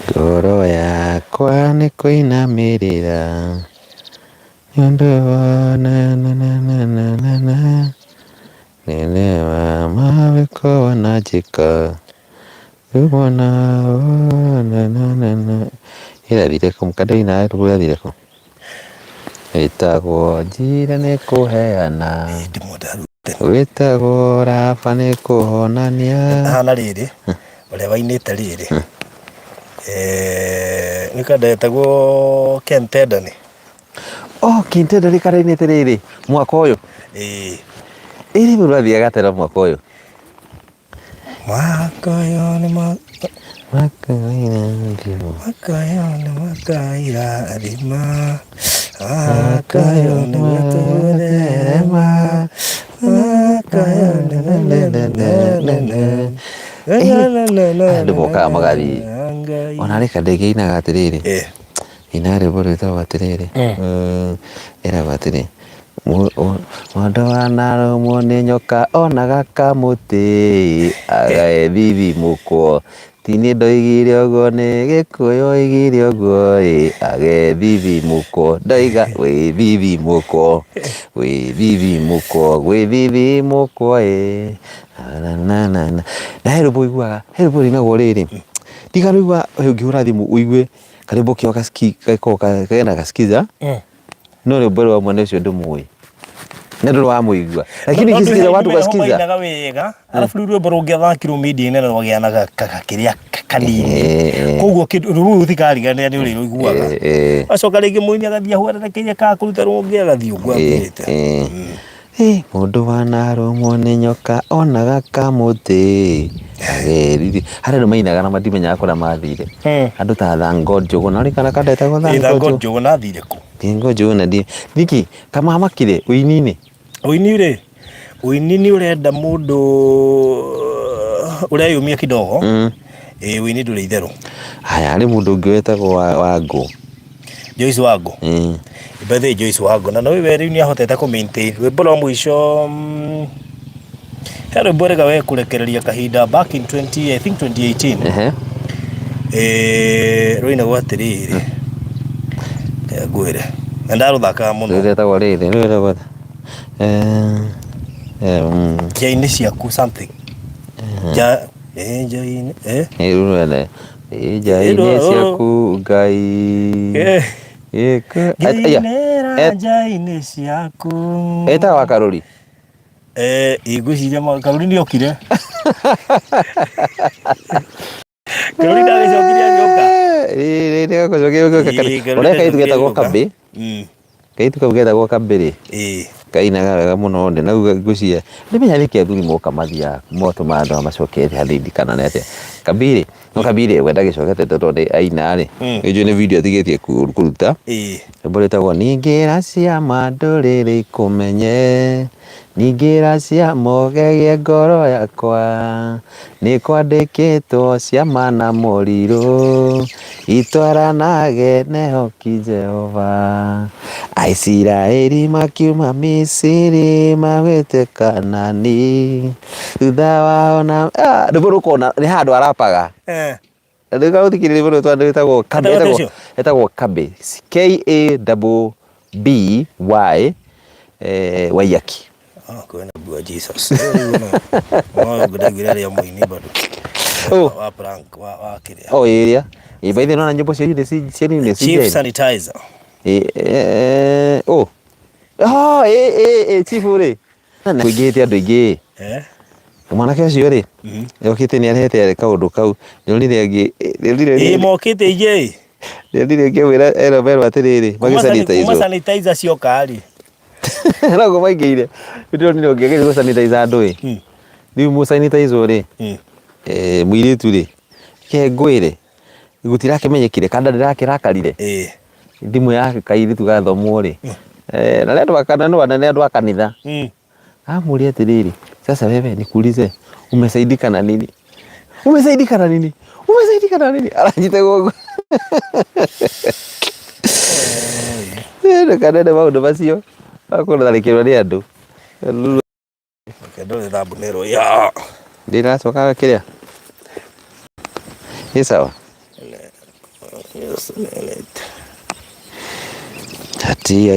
Ngoro yakwa nĩ kũinamĩrĩra nĩ ũndũ wa na na na na na na na nene wa mawĩko wananjĩka rĩu na na na na ĩrathire kũ kandĩina rĩrathire kũ Wĩtagwo njira nĩ kũheana Wĩtagwo raba nĩ kũhonania Hana rĩrĩ ũrĩa wainĩte rĩrĩ nĩ kanda etagwo Ken Tendani. Oh, Ken Tendani karainĩte rĩrĩ mwaka ũyũ. Ĩĩ. Ĩrĩ rĩu ũrathiĩ agatera mwaka ũyũ. Mwaka ũyũ nĩ mwaka Mwaka ũyũ Mwaka ũyũ nĩ mwaka irathima Mwaka ũyũ nĩ tũtherema Mwaka ũyũ nĩ Andũ mokaga magathiĩ. Ona rĩ kandege inaga atĩrĩrĩ ina rwĩmbo rwĩtagwo atĩrĩrĩ ĩragwo atĩrĩ Mũndũ wanarũmwo nĩ nyoka onaga kamũtĩ agethithimũkwo. Ti niĩ ndoigire ũguo nĩ Gĩkũyũ oigire ũguo ĩ, agethithimũkwo. Ndoiga wĩthithimũkwo, wĩthithimũkwo, gwĩthithimũkwo ĩ. Na na na. Na he rwĩmbo ũiguaga, he rwĩmbo rũinagwo rĩrĩ, ndikarũigua ũngĩhũra thimũ ũigue karwĩmbo gakoragwo kena gaskiza. No rwĩmbo rwa mwene ũcio ndũmũĩ na ndũrĩ wamũigua lakini ukisikiza watu ukasikiza mainaga wega arabu rĩu rwĩmbo rũngĩathakirwo media-inĩ na rwagĩa na gakĩrĩa kanini koguo kĩndũ rũu ũtikariganĩra nĩ ũrĩrũiguaga acoka rĩngĩ mũini agathiĩ ahwererekeire ka kũruta rũngĩ agathiĩ ũguo athiĩte. Mũndũ wanarũmwo nĩ nyoka onaga kamũtĩ agerire harĩ andũ mainaga na matimenyaga kũrĩa mathire andũ ta Thango Njũgũna ũrĩ kana ndetagwo Thango Njũgũna athire kũ? Thango Njũgũna ndi nĩkĩ kamamakire ũini-inĩ? Ũini rĩ, ũini nĩ ũrenda mũndũ ũreyũmia kidogo. Ĩĩ ũini ndũrĩ itherũ. Haya harĩ mũndũ ũngĩ wetagwo Wangũ. Joyce Wangũ. By the way Joyce Wangũ na nĩ we rĩu nĩ ahotete kũ maintain rwĩmbo rwa mũico he rwĩmbo rĩga we kũrekereria kahinda back in 20 I think 2018. Eh, rũinagwo atĩrĩrĩ reke ngwĩre na ndarũthakaga mũno. Rwĩtagwo rĩrĩ rwĩtagwo nja-inĩ ciaku something nja nja-inĩ rũrene nja-inĩ ciaku Ngai Ngĩinĩra nja-inĩ ciaku. Ĩtagwo wa Karũri. Ngwĩciria Karũri nĩ okire. Karũri ndagĩcokire agĩũka. Ũrĩa kairĩtu getagwo Kabĩ. Kairĩtu kau getagwo Kabĩ rĩ, kainaga wega mũno ndĩ na ngwĩciria ndimenya nĩkĩ athuri moka mathiaga matũmaga andũ aya macoke thĩ hanini kana nĩ atĩa. Kabĩ rĩ, no Kabĩ rĩ we ndagĩcokete tondũ nĩ aina rĩ, nĩnjũĩ nĩ video atigĩtie kũruta. Rwĩmbo rwĩtagwo ningĩra ciama ndũrĩrĩ ikũmenye. Ningĩra ciama ũgegie ngoro yakwa, nĩ kwandĩkĩtwo ciama na morirũ, itwaranage nehoki Jehova. Aisiraeli makiuma Misiri magĩte Kanani, thutha wao na rwĩmbo rũkona nĩ handũ arapaga. Rĩu gũthikĩrĩria rwĩmbo rwĩtwa rwĩtagwo Kabe, Wĩtagwo ĩtagwo ũcio? ĩtagwo Kabe, K A double B Y Waiyaki. Ah, kwĩna bua Jesus. No ngũdaigĩra rĩa mũini bado. Oh. Wa prank wa wa kĩrĩa. Oh, ĩrĩa. Ĩ by the way nona nyĩmbo cia nĩ cia nĩ Chief sanitizer. Oh. Oh, ĩ ĩ chief rĩ. Kũingĩhĩte andũ aingĩ Eh? Mwanake ũcio rĩ, okĩte nĩ arehete kaũndũ kau. Ndĩronire angĩ, ndĩronire Ĩ mokĩte ingĩ. Ndĩronire ngĩmwĩra erwo merwo atĩrĩrĩ, Kuma magĩsanitize. sanitizer cioka rĩ. Noguo maingĩire. Ndĩronire ũngĩ agĩthiĩ gũsanitize andũ ĩ. Rĩu mũsanitize rĩ, mũirĩtu rĩ, reke ngwĩre, gũtirakĩmenyekire kana ndĩrakĩrakarire. Thimũ ya kairĩtu gathomwo rĩ, na nĩ andũ a nĩ andũ a kanitha. Amũria atĩrĩrĩ, sasa wewe nikuulize, umesaidika na nini? Umesaidika na nini? Umesaidika na nini? Aranyita guoko. Ndũkanende maũndũ macio makũtharĩkĩrwo nĩ andũ. Reke ndore thumbnail ya. Ndĩracoka kĩrĩa ĩ sawa. Hatia.